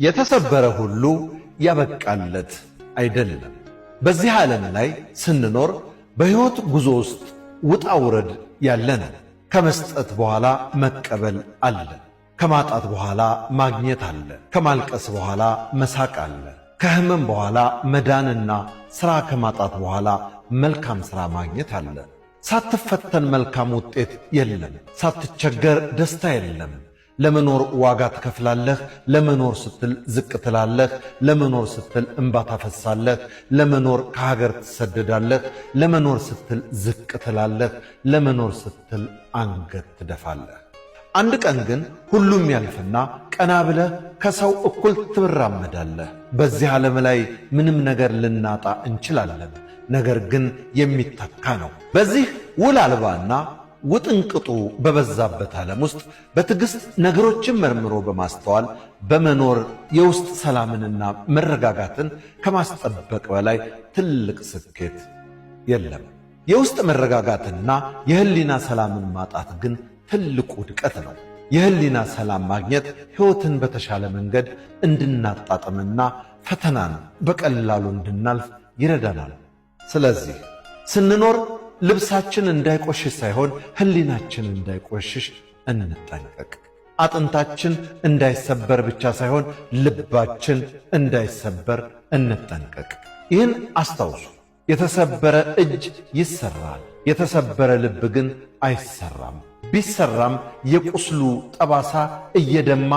የተሰበረ ሁሉ ያበቃለት አይደለም። በዚህ ዓለም ላይ ስንኖር በሕይወት ጉዞ ውስጥ ውጣ ውረድ ያለ ነው። ከመስጠት በኋላ መቀበል አለ። ከማጣት በኋላ ማግኘት አለ። ከማልቀስ በኋላ መሳቅ አለ። ከህመም በኋላ መዳንና ሥራ ከማጣት በኋላ መልካም ሥራ ማግኘት አለ። ሳትፈተን መልካም ውጤት የለም። ሳትቸገር ደስታ የለም። ለመኖር ዋጋ ትከፍላለህ። ለመኖር ስትል ዝቅ ትላለህ። ለመኖር ስትል እንባ ታፈሳለህ። ለመኖር ከሀገር ትሰደዳለህ። ለመኖር ስትል ዝቅ ትላለህ። ለመኖር ስትል አንገት ትደፋለህ። አንድ ቀን ግን ሁሉም ያልፍና ቀና ብለህ ከሰው እኩል ትራመዳለህ። በዚህ ዓለም ላይ ምንም ነገር ልናጣ እንችላለን፣ ነገር ግን የሚተካ ነው። በዚህ ውል አልባና ውጥንቅጡ በበዛበት ዓለም ውስጥ በትዕግሥት ነገሮችን መርምሮ በማስተዋል በመኖር የውስጥ ሰላምንና መረጋጋትን ከማስጠበቅ በላይ ትልቅ ስኬት የለም። የውስጥ መረጋጋትና የህሊና ሰላምን ማጣት ግን ትልቁ ውድቀት ነው። የህሊና ሰላም ማግኘት ሕይወትን በተሻለ መንገድ እንድናጣጥምና ፈተናን በቀላሉ እንድናልፍ ይረዳናል። ስለዚህ ስንኖር ልብሳችን እንዳይቆሽሽ ሳይሆን ህሊናችን እንዳይቆሽሽ እንጠንቀቅ። አጥንታችን እንዳይሰበር ብቻ ሳይሆን ልባችን እንዳይሰበር እንጠንቀቅ። ይህን አስታውሱ። የተሰበረ እጅ ይሰራል፣ የተሰበረ ልብ ግን አይሰራም። ቢሰራም የቁስሉ ጠባሳ እየደማ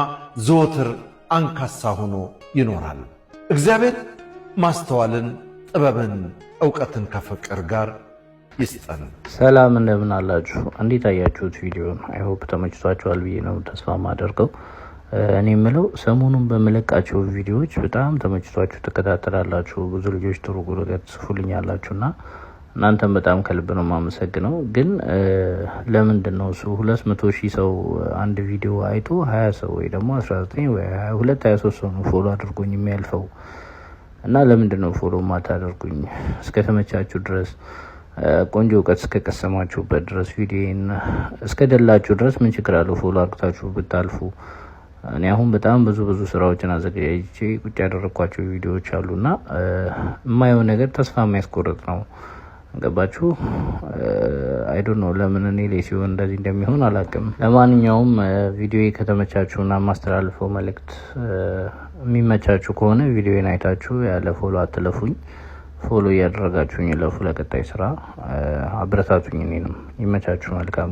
ዘወትር አንካሳ ሆኖ ይኖራል። እግዚአብሔር ማስተዋልን፣ ጥበብን፣ ዕውቀትን ከፍቅር ጋር ይስጠን። ሰላም፣ እንደምን አላችሁ? እንዴት አያችሁት ቪዲዮን? I hope ተመችቷችኋል ብዬ ነው ተስፋ ማደርገው። እኔ የምለው ሰሞኑን በምለቃቸው ቪዲዮዎች በጣም ተመችቷችሁ ትከታተላላችሁ። ብዙ ልጆች ጥሩ ጉረገት ጽፉልኛላችሁ እና እናንተም በጣም ከልብ ነው የማመሰግነው። ግን ለምንድን ነው እሱ 200,000 ሰው አንድ ቪዲዮ አይቶ 20 ሰው ወይ ደግሞ 19 ወይ 22 23 ሰው ነው follow አድርጎኝ የሚያልፈው? እና ለምንድን ነው follow ማታደርጉኝ? እስከተመቻችሁ ድረስ፣ ቆንጆ እውቀት እስከቀሰማችሁበት ድረስ፣ ቪዲዮን እስከደላችሁ ድረስ ምን ችግር አለው follow አድርጋችሁ ብታልፉ? እኔ አሁን በጣም ብዙ ብዙ ስራዎችን አዘገጃጅቼ ቁጭ ያደረግኳቸው ቪዲዮዎች አሉና የማየው ነገር ተስፋ የሚያስቆርጥ ነው። ገባችሁ? I don't know ለምን እኔ ላይ ሲሆን እንደዚህ እንደሚሆን አላውቅም። ለማንኛውም ቪዲዮ ከተመቻችሁና የማስተላልፈው መልእክት የሚመቻችሁ ከሆነ ቪዲዮን አይታችሁ ያለ follow አትለፉኝ። Follow እያደረጋችሁኝ ለፉ። ለቀጣይ ስራ አበረታቱኝ። እኔንም ይመቻችሁ። መልካም።